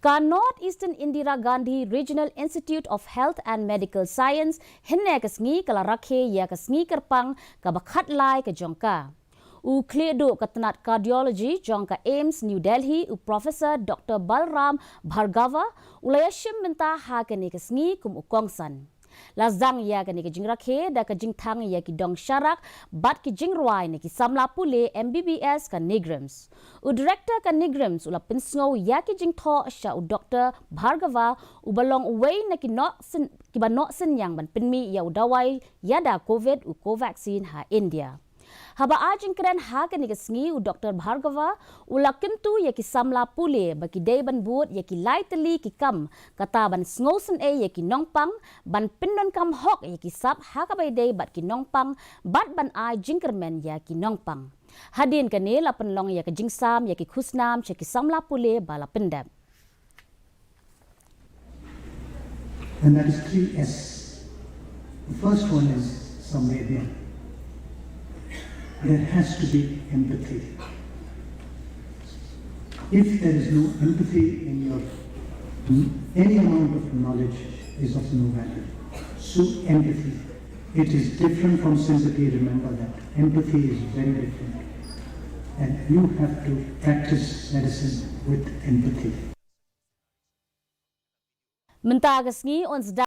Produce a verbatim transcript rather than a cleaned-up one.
Ka North Eastern Indira Gandhi Regional Institute of Health and Medical Science hynne ka sngi ka la rakhe ïa ka sngi kyrpang kaba khatlai ka jong ka. U khlieh duh ka tnat cardiology jong ka AIIMS New Delhi, u Professor Doctor Balram Bhargava, u la ïashim bynta ha kane ka sngi kum u kongsan. La sdang ïa kane ka jingrakhe da ka jingthang ïa ki dong sharak bad ki jingrwai na ki samla pule MBBS ka NEIGRIHMS. U Director ka NEIGRIHMS u la pynsngew ïa ki jingthoh sha u Doctor Bhargava, uba long uwei na ki noh syn-, kiba noh synñiang ban pynmih ïa u dawai ïada COVID, u Covaxin, ha India. Haba ai jingkren ha kane ka sngi, u Doctor Bhargava u la kyntu ïa ki samla pule ba ki dei ban bud ïa ki lai tylli ki kam, kata ban sngewsynei ïa ki nongpang, ban pyndonkam hok ïa ki sap ha kaba ïadei bad ki nongpang, bad ban ai jingkyrmen ïa ki nongpang. Hadien kane la pynlong ïa ka jingsam ïa ki khusnam sha ki samla pule ba la pyndep. And that is three S. The first one is samvedan. There has to be empathy. If there is no empathy in your, any amount of knowledge is of no value. So empathy, it is different from sympathy. Remember that. Empathy is very different. And you have to practice medicine with empathy. Mynta ka sngi yn sdang